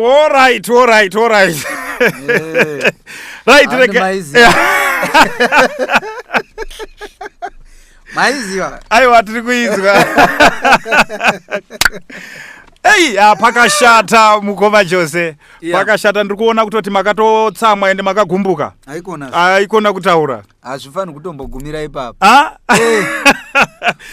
Alright, alright, alright. Right, Handi rega. maiziva. Maiziva. Aiwa, tiri kuinzwa. Ei, ah, pakashata mukoma Jose. Pakashata, ndiri kuona kutoti makatotsamwa ende makagumbuka. Haikona. Haikona kutaura. Hazvifaniri kutombogumira ipapo. Ah?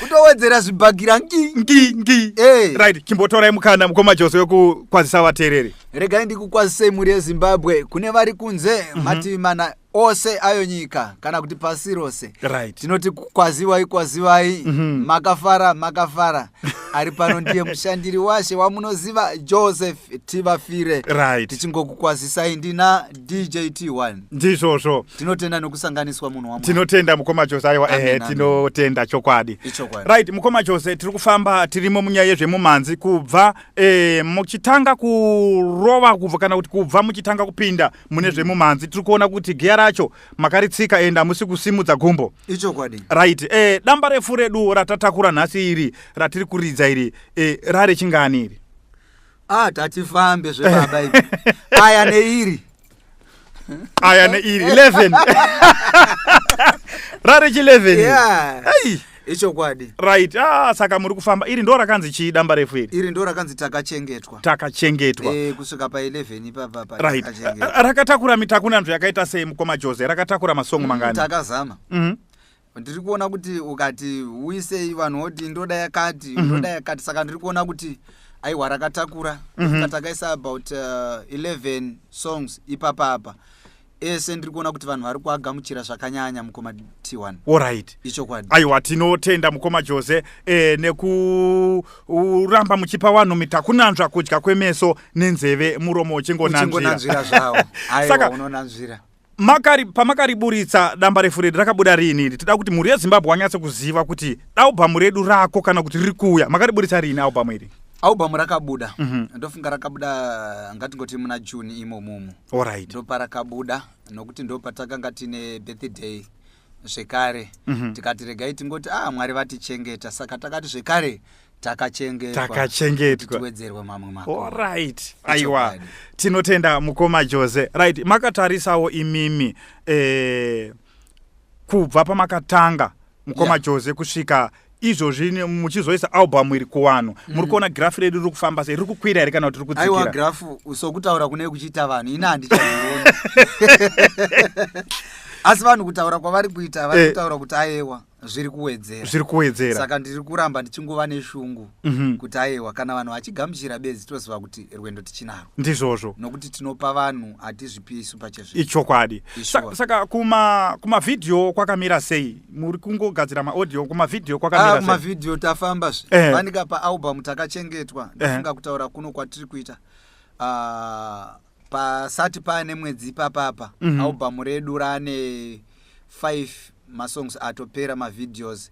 Kutowedzera zvibhagira ngi. Ngi ngi. Right, chimbotorai mukana mukoma Jose wekukwazisa vateereri. Regai ndikukwazisei mhuri yeZimbabwe, kune vari kunze, mativi mana ose ayo nyika kana kuti pasi rose. Tinoti kwaziwai, kwaziwai. Makafara, makafara. Ari pano ndiye mushandiri washe wamunoziva, Joseph Tivafire. Tichingokukwazisai ndina DJ T1. Ndizvozvo. Tinotenda nokusanganiswa, munhu waMwari. Tinotenda mukoma Jose, aiwa. Amen, Ehe. amen. Tinotenda chokwadi. Ichokwadi. Right, mukoma Jose, tiri kufamba tirimo munyaya yezvemumhanzi kubva muchitanga kurova, kubva kana kuti kubva muchitanga kupinda mune zvemumhanzi. Tiri kuona kuti gear racho makaritsika ende hamusi kusimudza gumbo. Ichokwadi. Right, damba refu redu ratatakura nhasi iri ratiri kuridza iri, rare chingani iri? Ah, tatifambe zvebaba ipi, aya neiri. Aya neiri 11, rare chi11. Ei. Ichokwadi. Right, ah, saka muri kufamba. Iri ndo rakanzi chii damba refu iri? Iri ndo rakanzi Takachengetwa. Takachengetwa. Kusvika pa11 ipapa. Right, rakatakura mitakunanzvo yakaita sei, mukoma Jose? Rakatakura masongo mangani? Takazama. Ndiri kuona kuti ukati uisei, vanhu voti ndoda yakati, ndoda yakati. Saka ndiri kuona kuti aiwa, rakatakura. Takaisa about 11 songs ipapapa ese. Ndiri kuona kuti vanhu vari kuagamuchira zvakanyanya, mukoma T1. Alright. Ichokwadi. Aiwa, tinotenda mukoma Jose nekuramba muchipa vanhu mitakunanzva, kudya kwemeso nenzeve, muromo uchingonanzvira. Uchingonanzvira zvawo. Aiwa, unonanzvira. Pamakariburitsa damba refu redu, rakabuda riini iri? Toda kuti mhuri yeZimbabwe wanyatse kuziva kuti album redu rako kana kuti riri kuuya. Makariburitsa riini album iri? Album rakabuda, ndofunga rakabuda ngatingoti muna June imomomo. Ndoparakabuda, nokuti ndopatakanga tine birthday zvekare. Tikati regai tingoti, ah, Mwari vatichengeta, saka takati zvekare takachengetwa. Takachengetwa. Kuti tiwedzerwe mamwe makore. Alright, aiwa, tinotenda mukoma Jose. Right, makatarisawo imimi kubva pamakatanga, mukoma Jose, kusvika izvozvi muchizoisa album iri kuvanhu, muri kuona graph redu riri kufamba sei? Riri kukwira here kana kuti riri Aiwa, kudzikira? Graph sokutaura kune kuchiita vanhu, ini handichazioni, asi vanhu kutaura kwavari kuita, vari kutaura kuti aiwa, zviri kuwedzera. Zviri kuwedzera. Saka ndiri kuramba ndichingova neshungu kuti aiwa, kana vanhu vachigamuchira bedzi, toziva kuti rwendo tichinarwo. Ndizvozvo. Nokuti tinopa vanhu, hatizvipi isu pachezvedu. Ichokwadi. Ishuwa. Saka kumavhidhiyo kwakamira sei? Muri kungogadzira maaudio, kumavhidhiyo kwakamira sei? Kumavhidhiyo tafamba zve. Fanika paalbum Takachengetwa, ndofunga kutaura kuno kwatiri kuita, pasati paane mwedzi ipapapa, album redu rane 5 masongs atopera mavideos.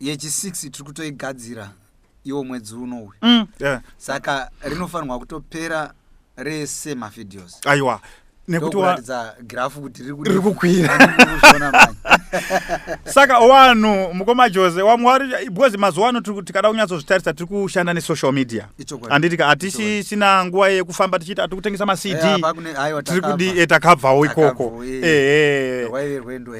Yechi6 tiri kutoigadzira iwo mwedzi unoyu. Saka rinofanirwa kutopera rese mavideos. Aiwa, nekuti Ndokuratidza graph kuti riri Riri kukwira. Kuzviona manje. Saka vanhu, mukoma Jose, wamwe vari, because mazuva ano tikada kunyatsozvitarisa, tiri kushanda nesocial media. Ichokwadi. Handiti ka? Hatisisina nguva yekufamba tichiita tiri kutengesa maCD. Aiwa, Tiri kudi takabva. takabvawo ikoko. Takabvawo, eh. Rwaive rwendo.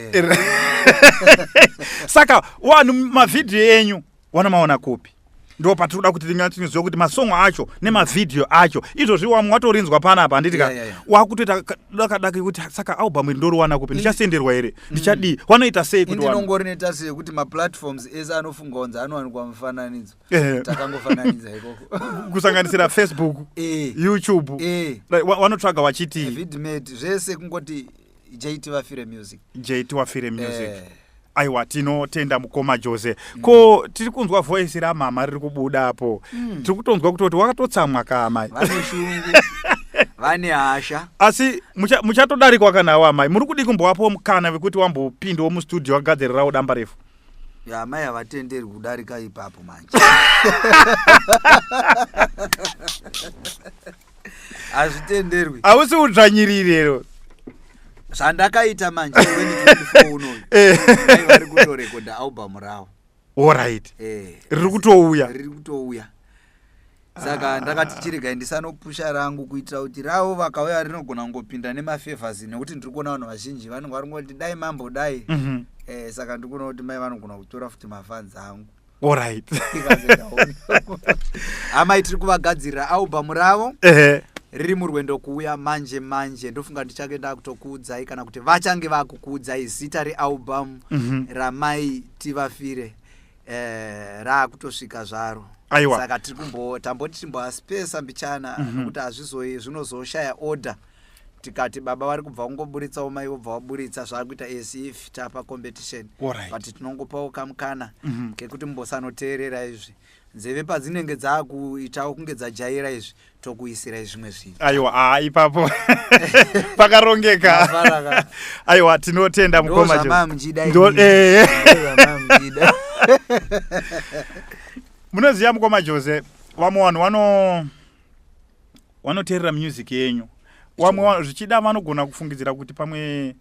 Saka vanhu mavhidhiyo enyu vanomaona kupi? Ndo patiri kuda kuti tinyatsoziva kuti masongo acho nemavhidhiyo acho izvozvi wamwe watorinzwa panapa, handiti ka? Yeah. Wakutoita dakadaka yekuti saka album iri ndoriwana kupi? Ndichasenderwa here? Ndichadii? Wanoita sei kuti Indinongori netasi yekuti maplatforms ese anofunga kunzi anowanikwa mufananidzo, takangofananidza ikoko. Kusanganisira Facebook, YouTube? Like, wanotsvaga wachiti? Vidmate, zvese, kungoti JT Vafire Music. JT Wafire Music. Aiwa, tinotenda mukoma Jose. Ko tiri kunzwa voice ramama riri kubudapo. Tiri kutonzwa kutoti wakatotsamwa kamai. Vane shungu, vane hasha. Asi muchatodarikwa kanawo amai. Muri kudi kumbovapawo mukana wekuti wambopindawo mustudio wagadzirirawo damba refu? Ya, mai havatenderwi kudarika ipapo manje, hazvitenderwi. Hausi udzvanyirirero. Zvandakaita manje 2024 unoyu, mai vari kutorekodha album ravo. Alright. Riri kutouya. Riri kutouya. Saka ndakati chiregai ndisanopusha rangu kuitira kuti ravo vakauya rinogona kungopinda nemafavors, nekuti ndiri kuona vanhu vazhinji vanenge vari kungoti dai mambo dai. Saka ndiri kuona kuti mai vanogona kutora futi mafans angu. Amai tiri kuvagadzirira album ravo. Riri murwendo kuuya manje manje. Ndofunga ndichange ndakutokuudzai, kana kuti vachange vakukuudzai zita realbum ramai Tivafire raakutosvika zvaro. Saka tiri kumbo tamboti timboaspesa mbichana, nokuti hazvizoi, zvinozoshaya order tikati baba vari kubva kungoburitsawo, mai vobva vaburitsa, zvaakuita as if tapa competition. But tinongopawo kamukana kekuti mumbosanoteerera izvi, nzeve padzinenge dzaakuitawo kunge dzajaira izvi, tokuisirai zvimwe zvinhu. Aiwa, aa, ipapo pakarongeka. Mafaraka. Aiwa, tinotenda mukoma. Ndozvamamuchida. Ndo- Munoziva mukoma Jose, vamwe vanhu vanoteerera music yenyu, vamwe zvichida vanogona kufungidzira kuti pamwe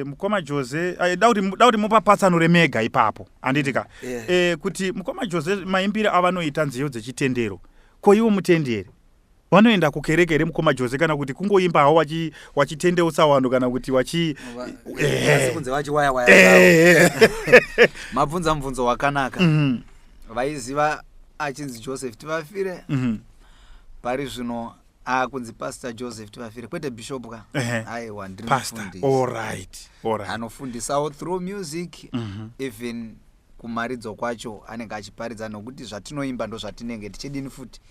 mukoma Jose, da kuti mupapatsanure mega ipapo, handiti ka? Yeah. Kuti mukoma Jose maimbiro avanoita nziyo dzechitendero, ko ivo mutendi here? Vanoenda kukereke here mukoma Jose, kana kuti kungoimba hawo wachitendeutsa vanhu, kana kuti wachi Asi kunze vachiwaya waya. Mabvunza mubvunzo wakanaka. Vaiziva achinzi Joseph Tivafire, pari zvino akunzi Pastor Joseph Tivafire, kwete bishop ka. Aiwa, ndiri Pastor. mufundisi anofundisawo through music. Even kumaridzo kwacho anenge achiparidza, nokuti zvatinoimba ndo zvatinenge tichidini futi,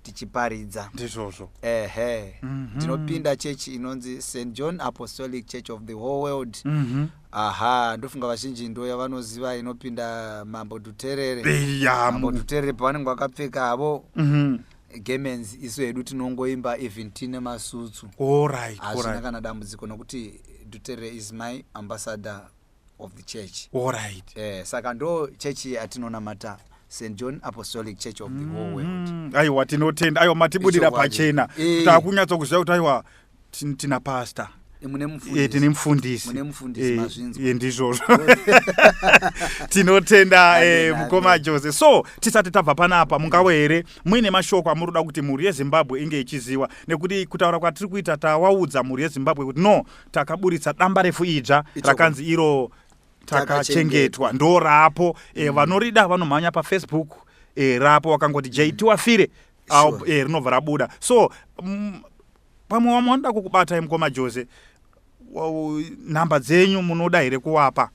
tichiparidza. Ndizvozvo. Ehe. Ndinopinda chechi inonzi St John Apostolic Church of the Whole World. Aha, ndofunga vazhinji ndo yavanoziva, inopinda Mambo Dhuterere. Mambo Dhuterere pavanenge vakapfeka havo garments, isu hedu tinongoimba even tine masutsu. Hazvina kana dambudziko, nokuti Dhuterere is my ambassador of the church. Saka ndo chechi yatinonamata, St John Apostolic Church of the Whole World. Aiwa, tinotenda. Aiwa, matibudira Ichokwadi. pachena. Takunyatsokuziva kuti aiwa, tina pastor. Mune mufundisi. Tine mufundisi. Mune mufundisi, mazvinzwa. Ndizvozvo, tinotenda. Amen, amen. Mukoma Jose, so tisati tabva panapa, mungave here muine mashoko amuri kuda kuti mhuri yeZimbabwe inge ichiziva? Nekuti kutaura kwatiri kuita, tawaudza mhuri yeZimbabwe kuti no, takaburitsa damba refu idzva rakanzi iro Takachengetwa, ndo rapo. Vanorida vanomhanya paFacebook, rapo wakangoti J Tiwafire, rinobva rabuda. So pamwe vamwe vanoda kukubatai mukoma Jose, nhamba dzenyu munoda here kuwapa?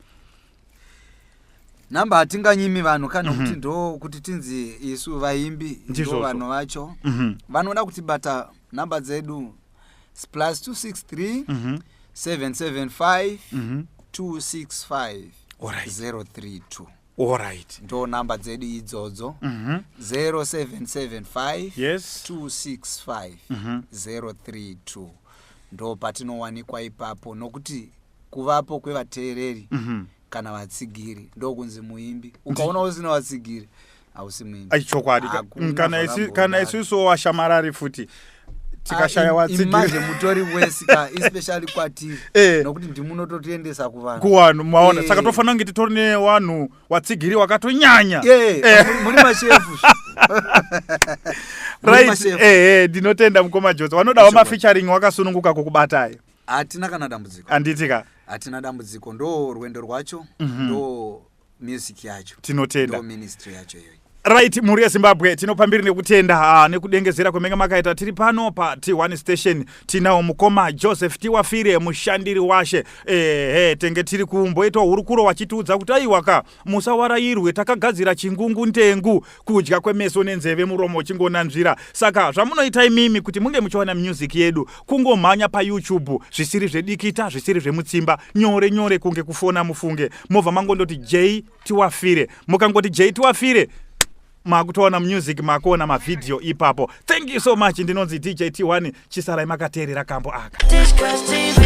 Nhamba hatinganyimi vanhu kana kuti ndo kuti tinzi isu vaimbi ndo vanhu vacho vanoda kutibata. Nhamba dzedu +263 775 265 032. Ndo nhamba dzedu idzodzo, 0775 265 032. Ndo patinowanikwa ipapo, nokuti kuvapo kwevateereri kana vatsigiri ndokunzi muimbi. Ukaona usina vatsigiri, hausi muimbi. Ai, chokwadi. Hakuna Kana zvakambodaro. Isusu washamarari futi tikashaya Imagine vatsigiri. Mutori wese ka, especially kwatiri, nokuti ndimunototiendesa kuvanhu. Kuvanhu, maona. Saka tofanira kunge titori nevanhu watsigiri wakatonyanya. Yeah, muri mashefu. Muri mashefu. Ndinotenda mukoma Jose. Vanodawo Chokwadi. mafeaturing, wakasununguka kukubatai? Hatina kana dambudziko. Handiti ka? Hatina dambudziko, ndo rwendo rwacho, ndo music yacho. Tinotenda. Ndo ministry yacho iyoyo. Right, mhuri yeZimbabwe, tinopambiri nekutenda, nekudengezera kwemenge makaita. Tiri pano paT1 Station, tinawo mukoma Joseph Tiwafire, mushandiri washe. Ehe, tenge tiri kumboitwa hurukuro wachitiudza kuti aiwaka, musawarayirwe, takagadzira chingungu ndengu, kudya kwemeso nenzeve, muromo uchingonanzvira. Saka zvamunoita imimi kuti munge muchiwana music yedu, kungomhanya paYouTube, zvisiri zvedikita, zvisiri zvemutsimba, nyore nyore kunge kufona. Mufunge movha mangondoti J Tiwafire. Mukangoti J Tiwafire, makutoona music, makuona mavhidhiyo ipapo. Thank you so much. Ndinonzi DJ T1. Chisarai makateerera kambo aka. Discuss TV.